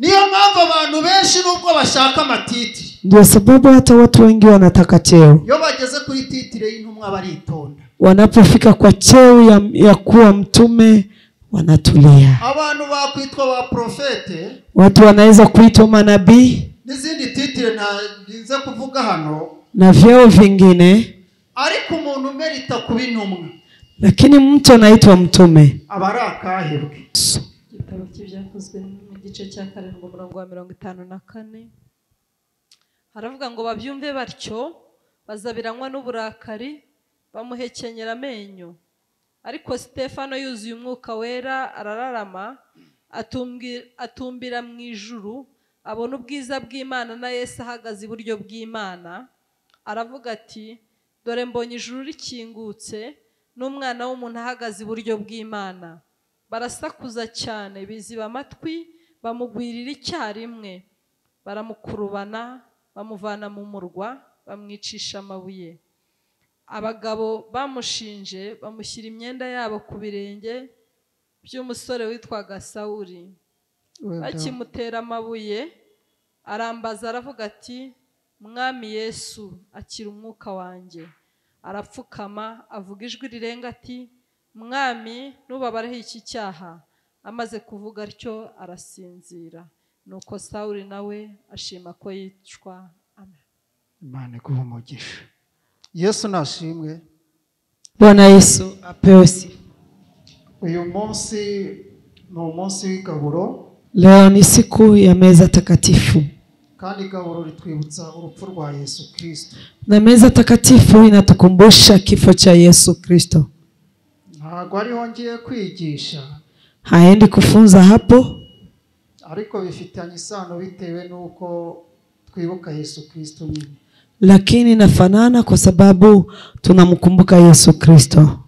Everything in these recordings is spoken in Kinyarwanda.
Niyo mpamvu abantu benshi nubwo bashaka amatitire, Ndio sababu hata watu wengi wanataka cheo, iyo bageze kuri titire y'intumwa baritonda. Wanapofika kwa cheo ya kuwa mtume wanatulia. Abantu bakwitwa ba profete, Watu wanaweza kuitwa manabii n'izindi titire ntarinze kuvuga hano, na vyeo vingine, ariko umuntu umerita kuba intumwa lakini mtu anaitwa mtume. Aba ari akahebwe. Igitabo cy'ibyakozwe mu gice cya 7 umurongo wa 54 haravuga ngo babyumve batyo bazabiranywa n'uburakari bamuhekenyera amenyo. Ariko Stefano yuzuye umwuka wera arararama atumbira mu ijuru abona ubwiza bw'Imana na Yesu ahagaze iburyo bw'Imana, aravuga ati dore mbonye ijuru rikingutse n'umwana w'umuntu ahagaze iburyo bw'Imana. Barasakuza cyane biziba amatwi bamugwirira icyarimwe, baramukurubana bamuvana mu murwa bamwicisha amabuye. Abagabo bamushinje bamushyira imyenda yabo ku birenge by'umusore witwaga Sawuli. Bakimutera amabuye arambaza aravuga ati Mwami Yesu akira umwuka wanjye. Arapfukama avuga ijwi rirenga ati Mwami nubabareho iki cyaha. Amaze kuvuga atyo arasinzira. Nuko Sawuli nawe ashima ko yicwa. Amen. Imana iguhe umugisha. Yesu nashimwe. Bwana Yesu apewe sifa. Uyu munsi ni umunsi w'igaburo. Leo ni siku ya meza takatifu. Kandi igaburo ritwibutsa urupfu rwa Yesu Kristo. Na meza takatifu inatukumbusha kifo cha Yesu Kristo. Ntabwo ariho ngiye kwigisha. Haendi kufunza hapo, ariko bifitanye isano bitewe nuko twibuka Yesu Kristo nyine. Lakini inafanana kwa sababu tunamkumbuka Yesu Kristo.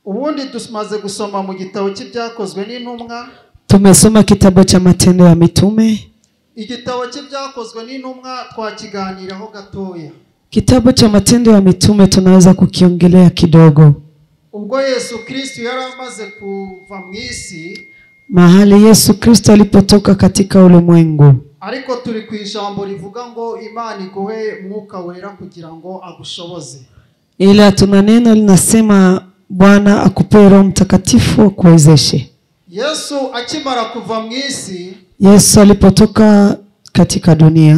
Ubundi tumaze gusoma mu gitabo cy'ibyakozwe n'intumwa. Tumesoma kitabu cha Matendo ya Mitume. Igitabo cy'ibyakozwe n'intumwa twakiganiraho gatoya. Kitabu cha Matendo ya Mitume tunaweza kukiongelea kidogo. Ubwo Yesu Kristo yari amaze kuva mu isi, mahali Yesu Kristo alipotoka katika ulimwengu, ariko turi ku ijambo rivuga ngo Imana iguhe mwuka wera kugira ngo agushoboze. Ila tuna neno linasema Bwana akupe Roho Mtakatifu akuwezeshe. Yesu akimara kuva mu isi, Yesu alipotoka katika dunia,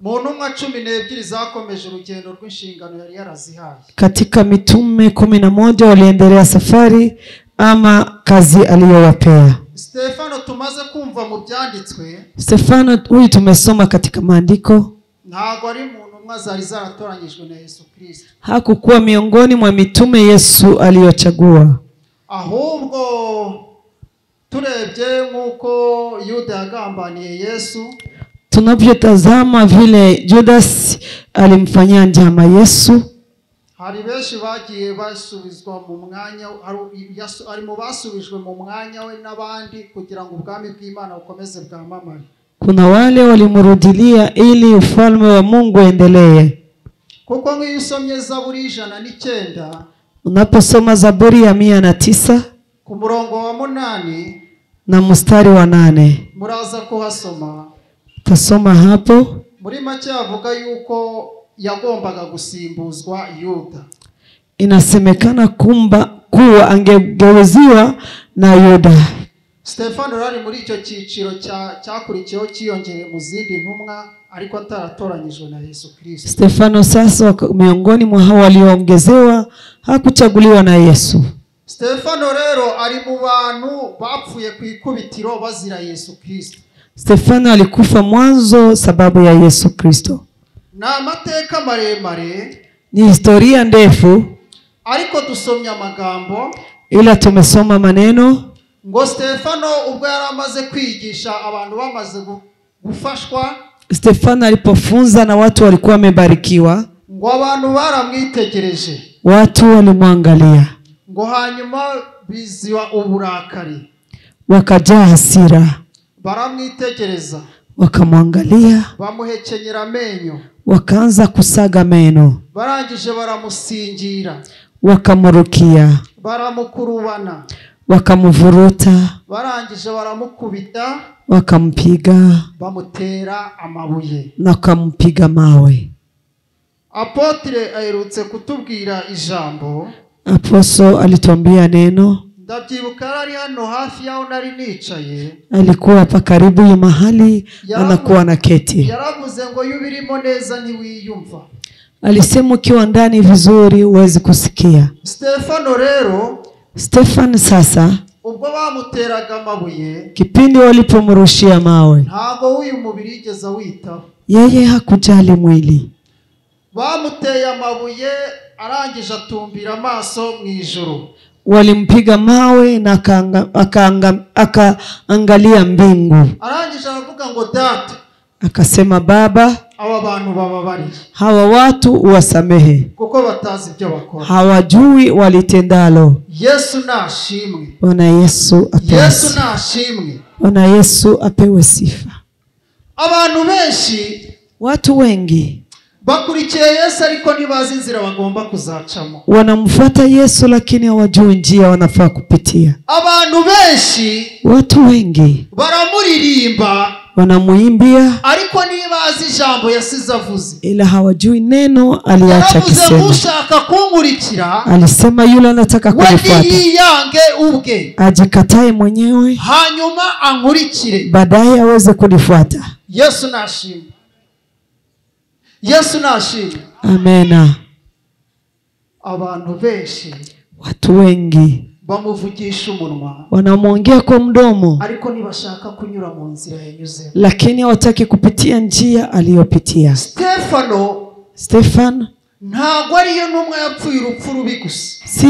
mu ntumwa 12 zakomeje urugendo rw'inshingano yari yarazihaye. Katika mitume 11 waliendelea safari ama kazi aliyowapea. Stefano tumaze kumva mu byanditswe. Stefano huyu tumesoma katika maandiko, ntago ari mu ntumwa zari zaratoranyijwe na Yesu Kristo. Hakukuwa miongoni mwa mitume Yesu aliyochagua. Ahubwo turebye nkuko Yuda yagambaniye Yesu, tunavyotazama vile Judas alimfanyia njama Yesu, hari benshi bagiye basubizwa mu mwanya, ari mu basubijwe mu mwanya we n'abandi kugira ngo ubwami bw'Imana bukomeze bwamamare. Kuna wale walimrudilia ili ufalme wa Mungu uendelee. Kuko nk'iyo usomye Zaburi 109, unaposoma Zaburi ya 109 ku murongo wa 8 na mstari wa 8, muraza kuhasoma. Tasoma hapo. Muri make avuga yuko yagombaga gusimbuzwa Yuda. Inasemekana kuwa angegeuziwa na Yuda. Stefano yari muri icyo cyiciro cyakurikiyeho cyiyongere mu zindi ntumwa ariko ataratoranyijwe na Yesu Kristo. Stefano sasa miongoni mwa hao walioongezewa hakuchaguliwa na Yesu. Stefano rero ari mu bantu bapfuye ku ikubitiro bazira Yesu Kristo. Stefano alikufa mwanzo sababu ya Yesu Kristo. Na amateka maremare, ni historia ndefu, ariko dusomye amagambo, ila tumesoma maneno ngo Stefano ubwo yari amaze kwigisha abantu bamaze gufashwa, Stefano alipofunza na watu walikuwa wamebarikiwa, ngo abantu baramwitegereje, watu walimwangalia, ngo hanyuma biziwa uburakari, wakajaa hasira, baramwitegereza, wakamwangalia, bamuhekenyera amenyo, wakaanza kusaga meno, barangije baramusingira, wakamurukia, baramukurubana, wakamuvuruta, barangije baramukubita, Wakampiga, bamutera amabuye, na wakampiga mawe. Apotre aherutse kutubwira ijambo. Apostle alituambia neno. Ndabyibuka ari hano hafi yaho nari nicaye. Alikuwa hapa karibu ya mahali anakuwa na keti. Yaravuze ngo yubirimo neza ntiwiyumva. Alisema ukiwa ndani vizuri huwezi kusikia. Stefano rero, Stefan sasa, ubwo bamuteraga amabuye, kipindi walipomrushia mawe, ntago uyu mubiri yigeze awitaho. Yeye hakujali mwili. Bamuteye amabuye arangije atumbira amaso mu ijuru. Walimpiga mawe na akaangalia mbingu. Arangije aravuga ngo data, akasema Baba, aba bantu bababariye, hawa watu uwasamehe, kuko batazi ibyo bakora, hawajui walitendalo. Yesu nashimwe. Bwana Yesu apewe. Yesu nashimwe. Bwana Yesu apewe sifa. Abantu benshi, watu wengi bakurikiye Yesu ariko ntibazi inzira bagomba kuzacamo. Wanamfuata Yesu lakini hawajui njia wanafaa kupitia. Abantu benshi, watu wengi baramuririmba, wanamuimbia, ariko ntibazi ijambo yasize avuze, ila hawajui neno aliacha kisema. Ushaka kunkurikira, alisema yule anataka kunifuata yiyange ubwe, ajikatae mwenyewe, hanyuma ankurikire, baadaye aweze kunifuata. Yesu nashimwe. Yesu nashimwe. Amena. Abantu benshi, watu wengi bamuvugisha umunwa, wanamwongea kwa mdomo, ariko ntibashaka kunyura mu nzira yanyuzemo, lakini hawataki kupitia njia aliyopitia. Stefano ntabwo ariyo ntumwa yapfuye urupfu rubi gusa. Si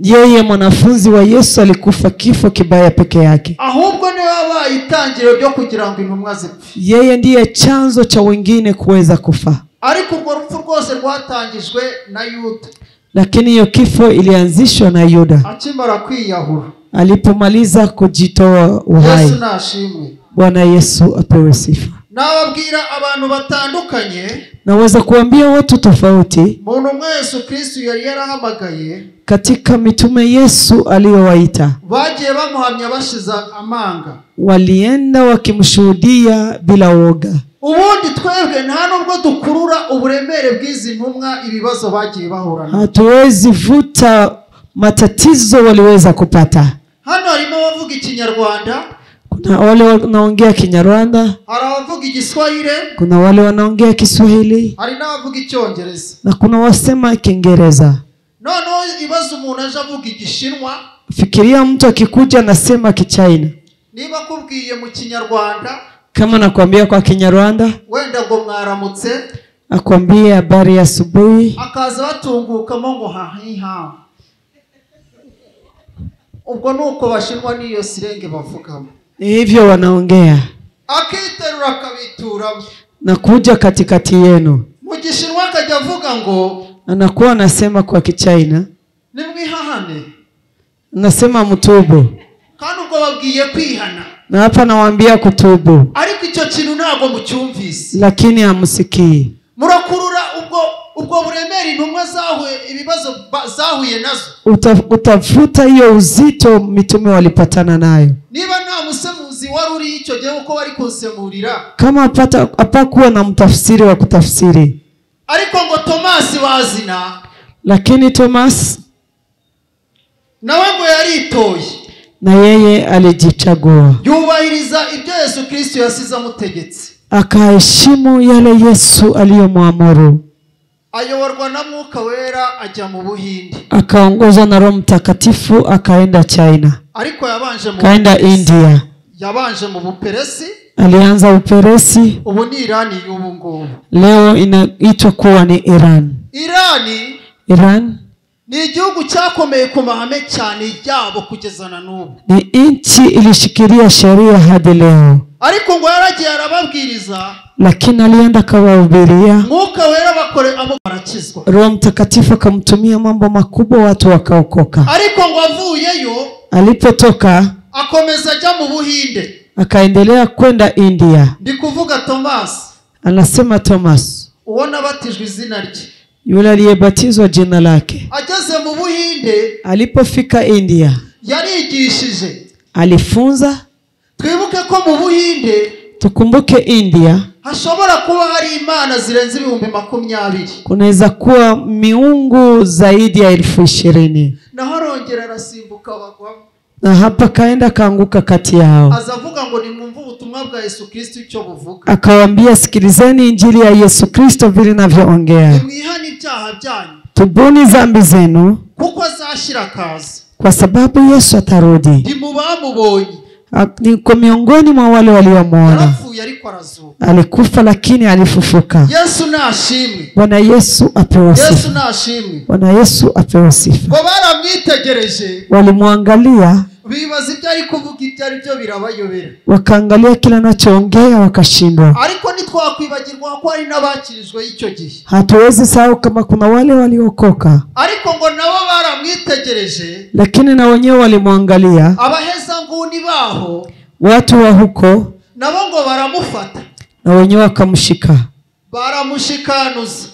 yeye mwanafunzi wa Yesu alikufa kifo kibaya peke yake. Ahubwo niwe wabaye itangiriro ryo kugira ngo intumwa zipfe. Yeye ndiye chanzo cha wengine kuweza kufa. Ariko urwo rupfu rwose rwatangijwe na Yuda. Lakini hiyo kifo ilianzishwa na Yuda. Akimara kwiyahura, alipomaliza kujitoa uhai. Yesu nashimwe. Bwana Yesu apewe sifa. Nababwira abantu batandukanye, naweza kuambia watu tofauti, mu ntumwa Yesu Kristo yari yarahamagaye, katika mitume Yesu aliyowaita, bagiye bamuhamya bashiza amanga, walienda wakimshuhudia bila woga. Ubundi twebwe nta nubwo dukurura uburemere bw'izi ntumwa ibibazo bagiye bahura nabyo. Hatuwezi vuta matatizo waliweza kupata. Hano harimo abavuga Ikinyarwanda, kuna wale wanaongea Kinyarwanda, hari abavuga Igiswahili, kuna wale wanaongea Kiswahili, hari n'abavuga Icyongereza, na kuna wasema Kiingereza. Noneho ibaze umuntu aje avuga Igishinwa. Fikiria mtu akikuja anasema Kichina. Niba akubwiye mu Kinyarwanda, kama nakwambia kwa Kinyarwanda, wenda ngo mwaramutse, akwambie habari ya asubuhi, akaza batungukamo ngo hahiha. Ubwo nuko bashinwa niyo sirenge bavugamo. Ni hivyo wanaongea. Akiterura akabituramo na kuja katikati yenu. Mu Gishinwa akajya avuga ngo, anakuwa anasema kwa Kichina, nimwihahane, nasema mtubu. Kandi ubwo babwiye kwihana, na hapa nawaambia kutubu, ariko icyo kintu ntago mucyumvise, lakini hamsikii. Murakurura ubwo buremere intumwa zahuye ibibazo zahuye nazo. Utavuta hiyo uzito mitume walipatana nayo. Niba nta musemuzi wari uri icyo gihe uko bari kunsemurira, kama hapakuwa na mtafsiri wa kutafsiri. Ariko ngo Thomas wazina, lakini Thomas nawe ngo yaritoye, na yeye alijichagua, yubahiriza ibyo Yesu Kristo yasize amutegetse, akaheshimu yale Yesu aliyomwamuru. Ayoborwa na Mwuka Wera ajya mu Buhinde, akaongozwa na Roho Mtakatifu akaenda China, ariko yabanje mu kaenda India, yabanje mu Buperesi, alianza Uperesi, ubu ni Irani y'ubu ngubu, leo inaitwa kuwa ni Iran. Iran ni igihugu cyakomeye ku mahame cyane yabo kugeza na n'ubu. Ni nchi ilishikilia sheria hadi leo. Ariko ngo yaragiye arababwiriza, lakini alienda akawahubiria, Mwuka Wera bakore barakizwa, Roho Mtakatifu akamtumia mambo makubwa, watu wakaokoka. Ariko ngo avuyeyo, alipotoka akomeza ajya mu Buhinde, akaendelea kwenda India. Ndi kuvuga Thomas, anasema Thomas, uwo nabatijwe izina rye, yule aliyebatizwa jina lake. Ageze mu Buhinde, alipofika India, yarigishije, alifunza, Twibuke ko mu Buhinde, Tukumbuke India, hashobora kuba hari imana zirenze 20,000. Kunaweza kuwa miungu zaidi ya 20,000. Naho arongera arasimbuka bagwamo. Na hapa kaenda kaanguka kati yao. Azavuga ngo nimwumve ubutumwa bwa Yesu Kristo icyo buvuga. Akawaambia sikilizeni injili ya Yesu Kristo vile ninavyoongea. Nimwihane ibyaha byanyu. Tubuni dhambi zenu. Kuko azashira akaza. Kwa sababu Yesu atarudi. Ntimubamubonye. Niko miongoni mwa wale waliomuona. Alikufa lakini alifufuka. Yesu nashimwe. Bwana Yesu apewe sifa. Yesu nashimwe. Bwana Yesu apewe sifa. Ngo baramwitegereje. Walimwangalia. Bibaza ibyo ari kuvuga ibyo ari byo birabayobera. Wakaangalia kila anachoongea wakashindwa. Ariko ntitwakwibagirwa ko hari n'abakirijwe icyo gihe. Hatuwezi sahau kama kuna wale waliokoka. Ariko ngo nabo baramwitegereje. Lakini na wenyewe walimwangalia. Abaheza nguni baho. Watu wa huko nabo ngo baramufata. Na wenyewe wakamshika. Baramushikanuza.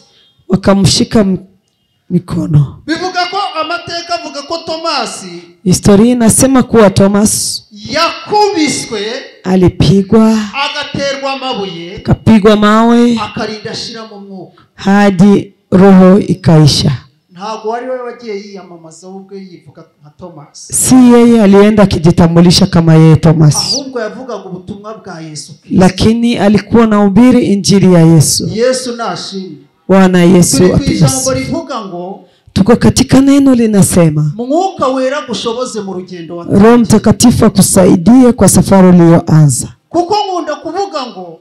Wakamshika mikono. Bivuga ko amateka avuga ko Tomasi, historia inasema kuwa Thomas yakubiswe, alipigwa, agaterwa amabuye, akapigwa mawe, akarinda ashira mu mwuka hadi roho ikaisha. Ntabwo ari we wagiye yiyamamaza ubwe yivuga nka Thomas. Si yeye alienda akijitambulisha kama yeye Thomas. Ahubwo yavugaga ubutumwa bwa Yesu Kristo. Lakini alikuwa anahubiri injili ya Yesu. Yesu nashimwe. Bwana Yesu apewe. Tuko katika neno linasema Mwuka wera gushoboze mu rugendo wa Roho Mtakatifu akusaidie kwa safari uliyoanza. Kuko nkunda kuvuga ngo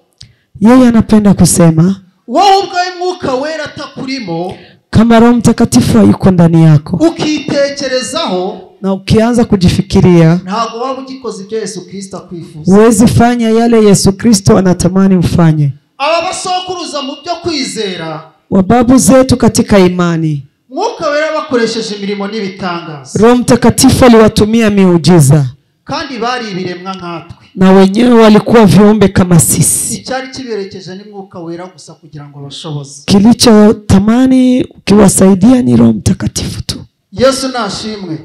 yeye anapenda kusema wowe ubwawe Mwuka wera atakurimo, kama Roho Mtakatifu yuko ndani yako, ukitekerezaho na ukianza kujifikiria, ntabwo waba ugikoze ibyo Yesu Kristo akwifuza. Huwezi fanya yale Yesu Kristo anatamani ufanye. Aba basokuruza mu byo kwizera, wababu zetu katika imani, Mwuka wera bakoresheje imirimo n'ibitangaza. Roho Mtakatifu aliwatumia miujiza. Kandi bari ibiremwa nkatwe. Na wenyewe walikuwa viumbe kama sisi. Icyari kiberekeje ni Mwuka wera gusa kugira ngo bashoboze. Kilichotamani kiwasaidia ni Roho Mtakatifu tu. Yesu nashimwe.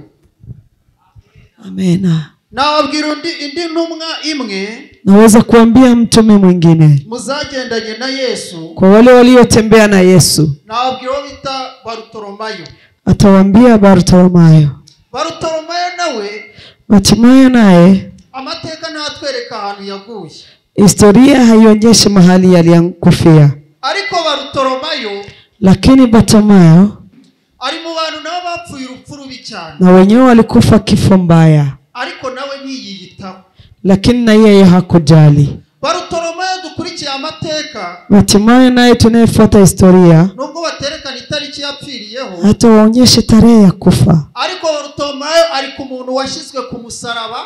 Amena. Nababwira indi ntumwa imwe. Naweza kuambia mtume mwingine. Muzagendanye na Yesu. Kwa wale waliotembea na Yesu. Nababwira uwo bita Barutolomayo. Atawaambia Barutolomayo. Barutolomayo nawe, Bartimayo naye, amateka ntatwereka ahantu yaguye. Historia haionyeshi mahali aliyokufia. Ariko Barutolomayo, lakini Bartimayo ari mu bantu nabo bapfuye urupfu rubi cyane. Na wenyewe walikufa kifo mbaya. Ariko nawe ntiyiyitaho. Lakini na yeye hakujali. Barutolomayo dukurikiye amateka, Bartimayo naye tunayefuata historia, nubwo baterekana itariki yapfiriyeho, hata waonyeshe tarehe ya kufa. Ariko Barutolomayo ari ku muntu washyizwe ku musaraba.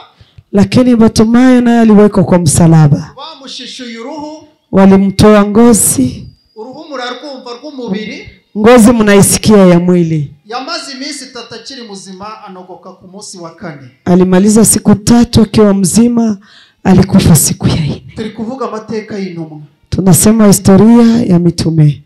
Lakini Bartimayo naye aliwekwa kwa msalaba. Bamushishuye uruhu, walimtoa ngozi. Uruhu murarwumva rw'umubiri. Ngozi mnaisikia ya mwili. Yamaze iminsi itatu akiri muzima, anogoka ku munsi wa kane. Alimaliza siku 3 akiwa mzima, alikufa siku ya 4. Turi kuvuga amateka y'intumwa. Tunasema historia ya mitume.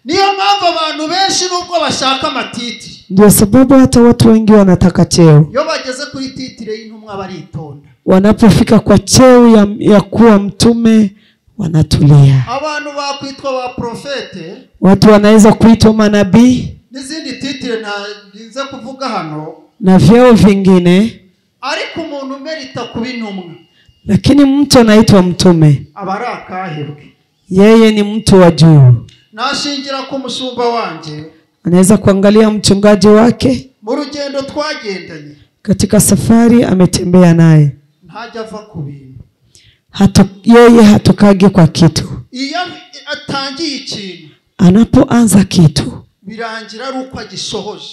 Niyo mpamvu abantu benshi nubwo bashaka amatiti. Ndio sababu hata watu wengi wanataka cheo. Iyo bageze kuri titire y'intumwa baritonda. Wanapofika kwa cheo ya kuwa mtume wanatulia. Abantu bakwitwa ba profete, watu wanaweza kuitwa manabii, n'izindi titire ntinze kuvuga hano, na vyeo vingine. Ariko umuntu umerita kuba intumwa, lakini mtu anaitwa mtume, aba ari akahebwe. Yeye ni mtu wa juu. Nashingira ku mushumba wanje, anaweza kuangalia mchungaji wake, mu rugendo twagendanye, katika safari ametembea naye, ntajya ava ku bintu. Yeye hatokage kwa kitu. Iyo atangiye ikintu, anapoanza kitu, birangira ari uko agishohoje.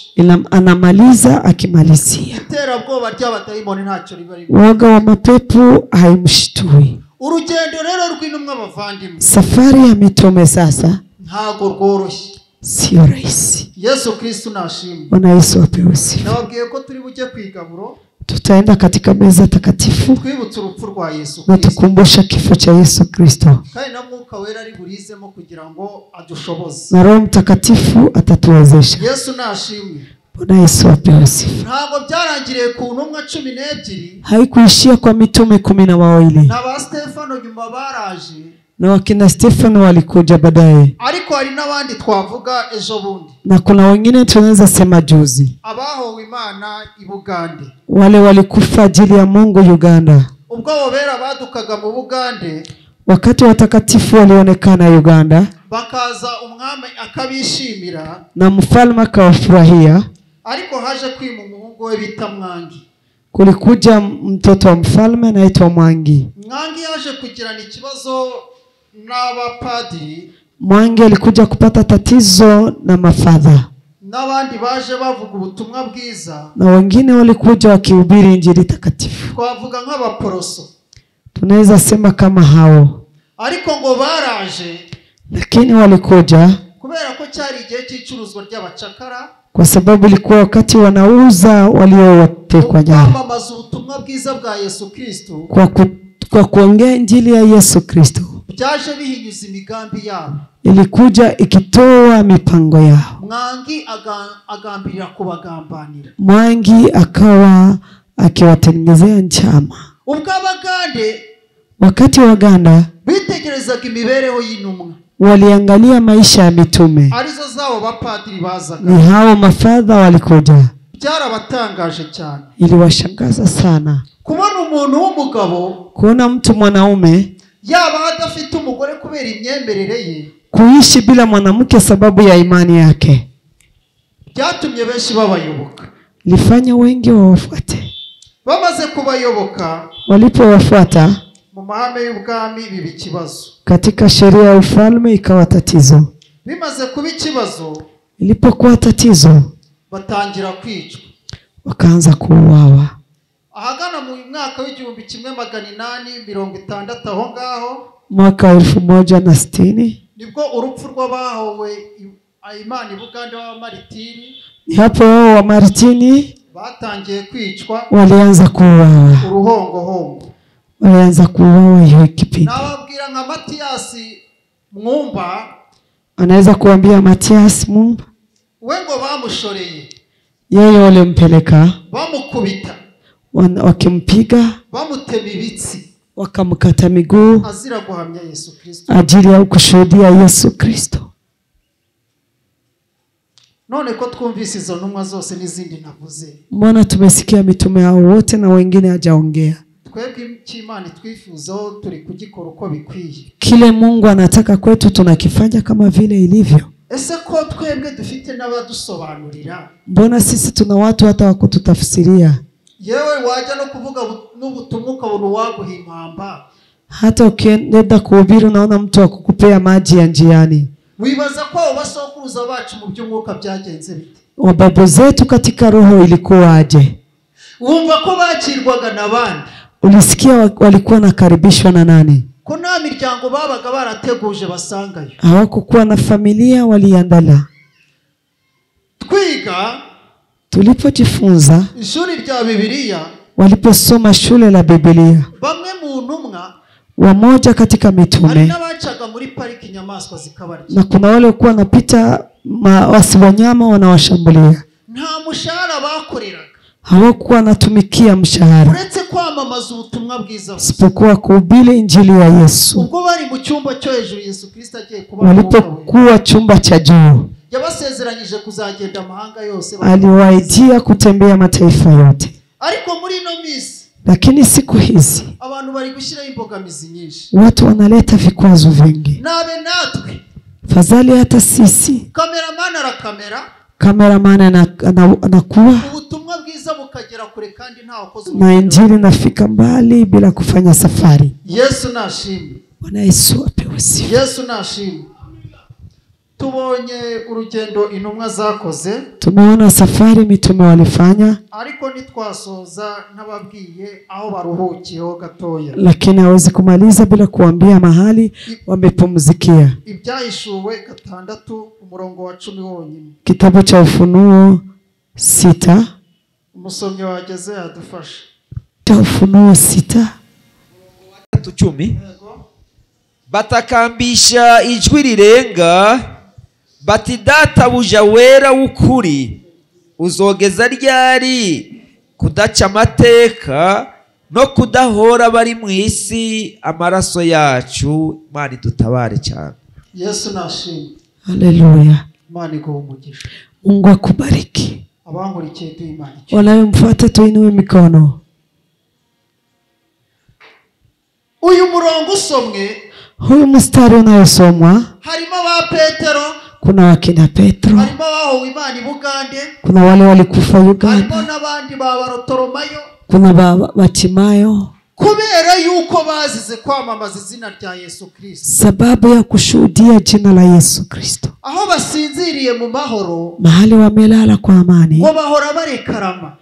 Anamaliza akimalizia. Iterabwoba ry'abadayimoni ntacyo riba ririmo. Woga wa mapepo haimshtui. Urugendo rero rw'intumwa bavandimwe, safari ya mitume sasa ntago rworoshye. Sio rahisi. Yesu Kristo nashimwe. Bwana Yesu apewe sifa. Nababwiye ko turi bujye kwigaburo. Tutaenda katika meza takatifu, twibutse urupfu rwa Yesu na Kristo, tukumbusha kifo cha Yesu Kristo, kandi na Mwuka wera ari burizemo kugira ngo adushoboze, na Roho Mtakatifu atatuwezesha. Yesu nashimwe. Bwana Yesu apewe sifa. Ntabwo byarangiriye ku ntumwa 12. Haikuishia kwa mitume 12. Na ba Stefano nyuma baraje. Na wakina Stefano walikuja baadaye. Ariko hari n'abandi twavuga ejo bundi. Na kuna wengine tunaweza sema juzi. Abahowe Imana i Bugande. Wale walikufa ajili ya Mungu Uganda. Ubwo abo bera badukaga mu Bugande, wakati watakatifu walionekana Uganda, bakaza umwami akabishimira, na mfalme akawafurahia. Ariko haje kwima umuhungu we bita Mwangi. Kulikuja mtoto wa mfalme anaitwa Mwangi. Mwangi yaje kugirana ikibazo n'abapadiri. Mwangi alikuja kupata tatizo na mafadha. N'abandi baje bavuga ubutumwa bwiza. Na wengine walikuja wakihubiri injili takatifu. Twavuga nk'abaporoso. Tunaweza sema kama hao. Ariko ngo baraje. Lakini walikuja kubera ko cyari igihe cy'icuruzwa ry'abacakara, kwa sababu ilikuwa wakati wanauza waliotekwa nyara. Kwamamaza ubutumwa bwiza bwa Yesu Kristo, kwa kuongea injili ya Yesu Kristo, byaje bihinyuza imigambi yabo. Ilikuja ikitoa mipango yao. Mwangi agambirira kubagambanira. Mwangi akawa akiwatengenezea njama. Ubwo Abagande, wakati Waganda bitegerezaga imibereho y'intumwa, waliangalia maisha ya mitume, arizo zabo bapadiri bazaga, ni hao mafadha walikuja. Byarabatangaje cyane. Iliwashangaza sana kubona umuntu w'umugabo, kuona mtu mwanaume yaba adafite umugore kubera imyemerere ye, kuishi bila mwanamke sababu ya imani yake. Byatumye benshi babayoboka. Lifanya wengi wawafuate. Bamaze kubayoboka, walipowafuata, mu mahame y'ubwami biba ikibazo. Katika sheria ya ufalme ikawa tatizo. Bimaze kuba ikibazo, ilipokuwa tatizo, batangira kwicwa. Wakaanza kuuawa. Ahagana mu mwaka w'1860 aho ngaho, mwaka 1060, nibwo urupfu rw'abahowe Imana i Bugande b'Abamaritini, ni hapo wao wa Maritini batangiye kwicwa, walianza kuuawa. Uruhongohongo. Walianza kuuawa hiyo kipindi. Nababwira nka Matiyasi Mwumba, anaweza kuambia Matiyasi Mwumba, we ngo bamushoreye, yeye walimpeleka, bamukubita, wakimpiga, bamutema ibitsi, wakamkata miguu, azira guhamya Yesu Kristo, ajili ya kushuhudia Yesu Kristo. None ko twumvise izo ntumwa zose n'izindi navuze, mbona tumesikia mitume hao wote na wengine hajaongea. Twebwe cy'Imana twifuzaho turi kugikora uko bikwiye. Kile Mungu anataka kwetu tunakifanya kama vile ilivyo. Ese ko twebwe dufite n'abadusobanurira, mbona sisi tuna watu hata wakututafsiria? Yewe wajya no kuvuga n'ubutumwa ukabona uwaguha impamba. Hata ukienda kuhubiri unaona mtu akukupea maji ya njiani. Wibaza ko abo basokuruza bacu mu by'umwuka byagenze bite? Wababu zetu katika roho ilikuwaje? Wumva ko bakirwaga n'abandi? Ulisikia walikuwa nakaribishwa na nani? Ko nta miryango babaga barateguje basangayo. Hawakukuwa na familia waliandala. Twiga, tulipojifunza ishuri rya Bibiliya, waliposoma shule la Biblia, bamwe mu ntumwa, wamoja katika mitume, n'abacaga muri pariki inyamaswa zikabarya, na kuna wale walikuwa wanapita wanyama wanawashambulia. Nta mushahara bakoreraga, hawakuwa wanatumikia mshahara, uretse kwamamaza ubutumwa bwiza, isipokuwa kuhubiri injili ya Yesu. Ubwo bari mu cyumba cyo hejuru Yesu Kristo agiye kuba, walipokuwa chumba cha juu, yabasezeranyije kuzagenda amahanga yose, aliwaidia kutembea mataifa yote. Ariko muri ino minsi, lakini siku hizi abantu bari gushyiraho imbogamizi nyinshi, watu wanaleta vikwazo vingi. Nabe natwe, fadhali hata sisi, cameraman arakamera, cameraman anakuwa, ubutumwa bwiza bukagera kure kandi nta wakoze, na injili inafika mbali bila kufanya safari. Yesu nashimwe. Bwana Yesu apewe sifa. Yesu nashimwe. Tubonye urugendo intumwa zakoze, tumeona safari mitume walifanya, ariko nitwasoza ntababwiye aho baruhukiyeho gatoya, lakini hawezi kumaliza bila kuambia mahali wamepumzikia. Ibyahishuwe 6 umurongo wa 10 wonyine. Kitabu cha Ufunuo 6. Umusomyi wageze yadufasha. Cha Ufunuo 6 10. Batakambisha ijwi rirenga bati databuja wera w'ukuri, Uzogeza ryari kudaca amateka no kudahora bari mu isi amaraso yacu? Imana idutabare cyane. Yesu nashimwe. Haleluya. Imana iguhe umugisha. Mungu akubariki. Abankurikiye duhe Imana icyubahiro. Wanayomfuata tuinue mikono. Uyu murongo usomwe, Huyu mstari unayosomwa, harimo ba Petero, kuna wakina Petro, harimo abahowe Imana i Bugande, kuna wale walikufa harimo Uganda, n'abandi ba Barotoromayo, kuna Batimayo, kubera yuko bazize kwamamaza izina rya Yesu Kristo. sababu ya kushuhudia jina la Yesu Kristo. Aho basinziriye mu mahoro, Mahali wamelala kwa amani, ngo bahora barekarama,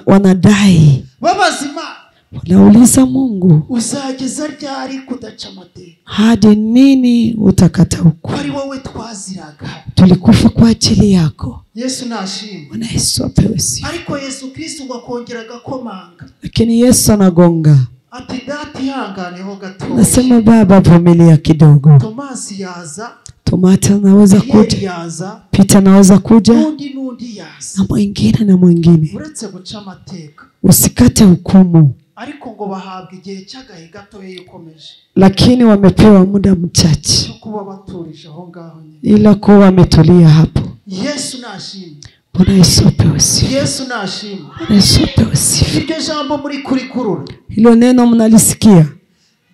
wanadai, babaza Imana, wanauliza Mungu, uzageza ryari kudaca amateka? hadi nini utakata hukumu? Ko ari wowe twaziraga. Tulikufa kwa ajili yako. Yesu nashimwe. Bwana Yesu apewe sifa. Ariko Yesu Kristo ngo akongera agakomanga, Lakini Yesu anagonga, ati data ihanganeho gatoya. nasema baba, vumilia kidogo. Tomasi yaza, Tomati anaweza Piyeri kuja, yaza, Pita anaweza kuja, n'undi n'undi yaza, na mwingine na mwingine. uretse guca amateka. Usikate hukumu, Ariko ngo bahabwa igihe cy'agahe gatoya yukomeje, lakini wamepewa muda mchache, cyo kuba baturije aho ngaho nyine. ila kuwa wametulia hapo. Yesu nashimwe. Bwana Yesu apewe sifa. Yesu nashimwe. Bwana Yesu apewe sifa. Iryo jambo muri kurikurura, Hilo neno mnalisikia.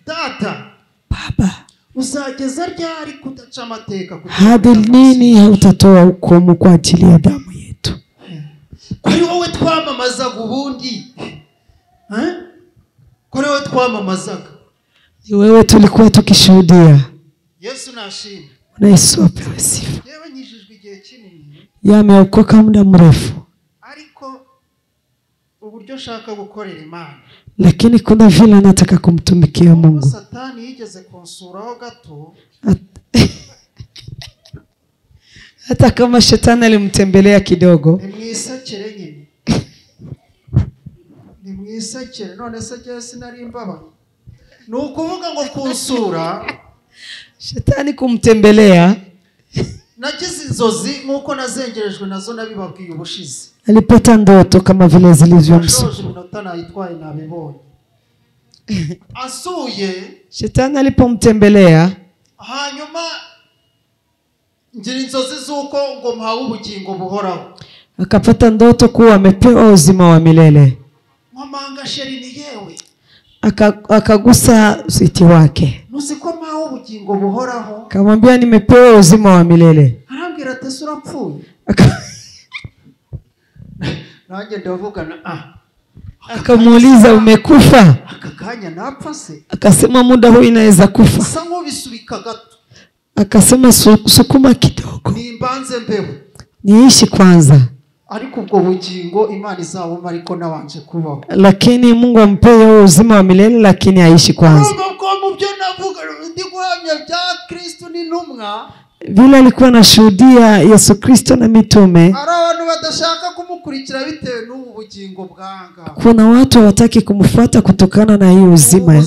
Data, Baba, uzageza ryari kudaca amateka? hadi lini hautatoa hukumu kwa ajili ya damu yetu? Kuri wowe twamamazaga ubundi, kuri wowe twamamazaga, Ni wewe tulikuwa tukishuhudia. Yesu nashimwe. Bwana Yesu apewe sifa. Yewe nyijijwe igihe kinini, Yameokoka muda mrefu, ariko uburyo nshaka gukorera Imana, lakini kuna vile anataka kumtumikia Mungu. Satani yigeze kunsuraho gato, Hata kama shetani alimtembelea kidogo, nimwisekere nyine, nimwisekere. None se jye sinari mbabaye? Ni ukuvuga ngo kunsura, shetani kumtembelea, nagize inzozi nkuko nazengerejwe nazo nabibabwiye ubushize. Alipata ndoto kama vile zilivyomsu. Iminota nayitwaye nabibonye. Asuye, Shetani alipomtembelea, hanyuma ngira inzozi z'uko ngo mpawe ubugingo buhoraho. akapata ndoto kuwa amepewa uzima wa milele. Nkomanga sheri ni yewe, Akagusa switi wake, ntuzi ko mpawe ubugingo buhoraho? akamwambia nimepewa uzima wa milele. Arambwira ati ese urapfuye? Nanjye ndavuga na Akamuuliza umekufa? Aka kanya napfa se? Akasema muda huu inaweza kufa. Sa nk'ubisubika gato, Akasema sukuma kidogo, nimbanze mbeho, niishi kwanza, ariko ubwo bugingo Imana izabuma ariko nabanje kubaho. Lakini Mungu ampee uzima wa milele, lakini aishi kwanza. Ubwo mu byo navuga ndi guhamya bya Kristo n'intumwa, Vile alikuwa anashuhudia Yesu Kristo na mitume, ari abantu badashaka kumukurikira bitewe n'ubu bugingo bwanga. Kuna watu hawataki kumfuata kutokana na hii uzima,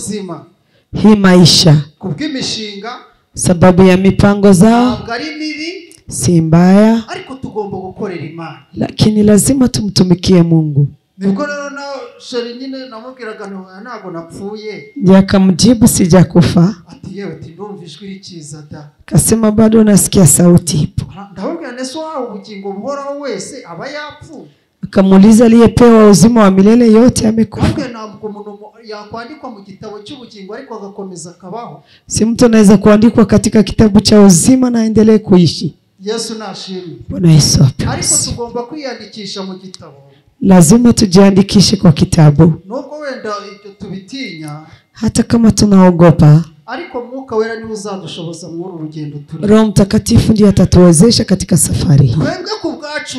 hii maisha, kubw'imishinga, sababu ya mipango zao ntabwo ari mibi, si mbaya, ariko tugomba gukorera Imana. lakini lazima tumtumikie Mungu. Nibwo rero na sheri nyine namubwiraga ntabwo napfuye. Ndiye akamjibu sijakufa. Ati yewe, ati ndumva ijwi rikiza da. Akasema bado nasikia sauti ipo. Ndamubwira nese wawe ubugingo buhoraho wese aba yapfuye? Akamuuliza aliyepewa uzima wa milele yote amekufa? Ntabwo umuntu yakwandikwa mu gitabo cy'ubugingo ariko agakomeza akabaho. Si mtu anaweza kuandikwa katika kitabu cha uzima na aendelee kuishi. Yesu nashimwe. Bwana Yesu apewe Ariko sifa. tugomba kwiyandikisha mu gitabo. Lazima tujiandikishe kwa kitabu. Nubwo wenda ibyo tubitinya, Hata kama tunaogopa, ariko Mwuka Wera niwe uzadushoboza muri uru rugendo turi. Roho Mtakatifu ndiye atatuwezesha katika safari hii. Twebwe ku bwacu,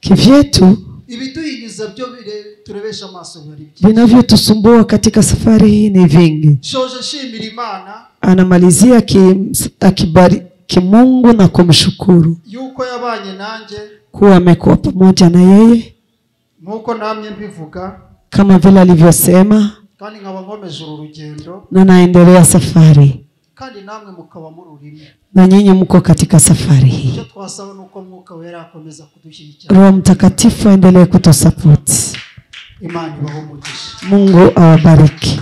Kivyetu, ibiduhinyuza byo turebesha amaso bari byinshi. vinavyotusumbua katika safari hii ni vingi. Shoje shimira Imana Anamalizia akibariki Mungu na kumshukuru yuko yabanye nanjye, kuwa amekuwa pamoja na yeye, nkuko namye mbivuga, kama vile alivyosema, kandi nkaba nkomeje uru rugendo, na naendelea safari, Kandi namwe mukaba mururimo. Na nyinyi mko katika safari hii. Icyo twasaba ni uko Mwuka Wera akomeza kudushyigikira. Roho Mtakatifu aendelee kutusapoti. Imana ibahe umugisha. Mungu awabariki.